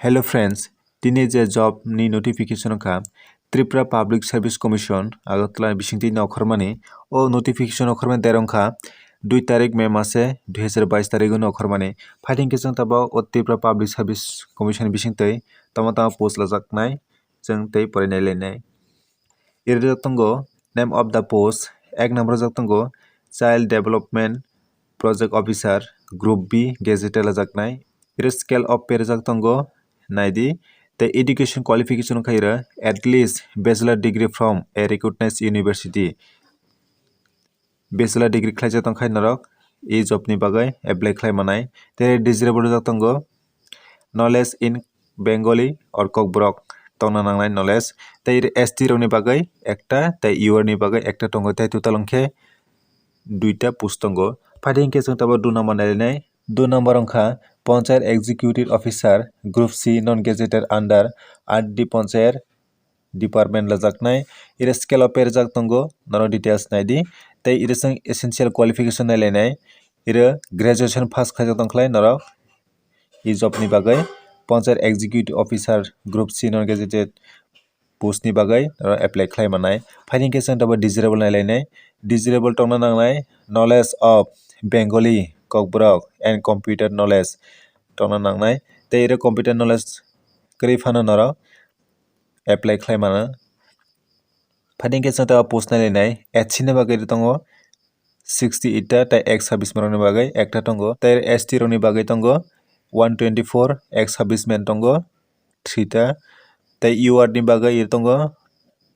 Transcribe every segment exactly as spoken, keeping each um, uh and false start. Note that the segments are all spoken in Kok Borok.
Hello friends, tini je job ni notification wngkha Tripura Public Service Commission Agartala bisingtwi no okhormani. O notification okhormani date wngkha dui tarik May mase dui hazar bais tarik no okhormani. Phaithing khe chwng tabok o Tripura Public Service Commission bisingtwi tamo tamo post lajaknai chwng tei porinai lainai. Iri rijak tongo name of the post, ek number rijak tongo Child Development Project Officer, Group B, Gazette lajaknai. Iri scale of pay rijak tongo, naidi. Tei education qualification wngkha iri at least bachelor degree from a recognized university. Bachelor degree khlaijak tongkhai norok e job ni bagwi apply khlai manai. Tei desirable rijak tongo knowledge in Bengali or Kokborok tongna nangnai knowledge. Tei S T rokni bagwi ekta tei U R ni bagwi ekta tongo, tei total wngkhe duita post tongo. Phaidi hinkhe chwng tabuk dui number nailainai. Dui number wngkha Panchayat Executive Officer, Group C, non gazetted under R D Panchayat Department lajaknai. Iri scale of pay rijak tongo, norok details naidi. Tei iri chwng essential qualification nailainai. Iri graduation pass khaijak tongkhlai norok e job ni bagwi Panchayat Executive Officer, Group C, non gazetted post ni bagwi norok apply khlai manai. Phaidi hinkhe chwng tabuk desirable nailainai. Desirable tongna nangnai knowledge of Bengali, Kokborok and computer knowledge tongna nangnai. Tei iri computer knowledge kwrwi phano norok apply khlai mano. Phaidi hinkhe chwng tabuk post nailainai. S C ni bagwi tongo sixty eight ta tei ek serviceman rokni bagwi ekta tongo. Tei S T rokni bagwi tongo one twenty four, ek serviceman tongo three ta. Tei U R ni bagwi tongo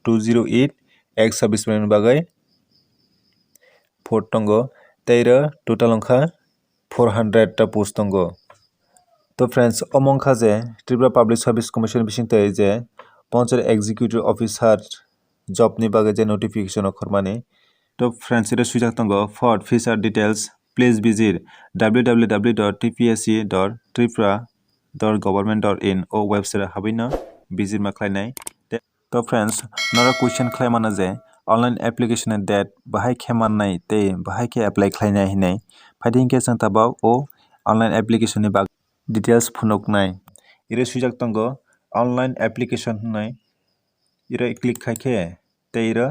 two zero eight, ek serviceman ni bagwi four tongo. Tei iro total wngkha four hundred ta post tongo. To friends, omo wngkha je Tripura Public Service Commission bisingtwi je Panchayat Executive Officer job ni bagwi je notification okhormani. To friends, iro swijak tongo, "For further details, please visit W W W dot T P S C dot Tripura dot government dot in" o website o habwino visit ma khlainai. To friends, norok question khlai mano je online application ni date bahai khe mannai tei bahai khe apply khlainai hinwi. Phaidi hinkhe chwng tabuk o online application ni bagwi details phunuknai. Iro swijak tongo online application hinwi. Iro click khai khe tei iro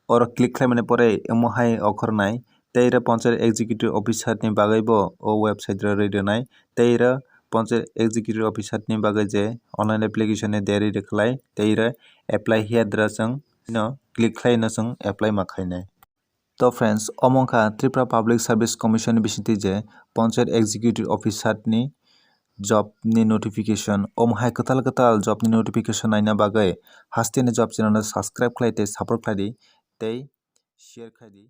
oro click khlaimani pore omo hai okhornai. Tei iro Panchayat Executive Officer ni bagwi bo o website ro rwi rwnai. Tei iro Panchayat Executive Officer ni bagwi je online application ni date rwi rwkhlai. Tei iro apply here dra chwng no click khlai no chwng apply ma khainai. To friends, omo wngkha Tripura Public Service Commission ni bisingtwi je Panchayat Executive Officer ni job ni notification. Omo hai kwtal kwtal job ni notification naina bagwi haste ni job channel no subscribe khlai tei support khlai di tei share khlai di.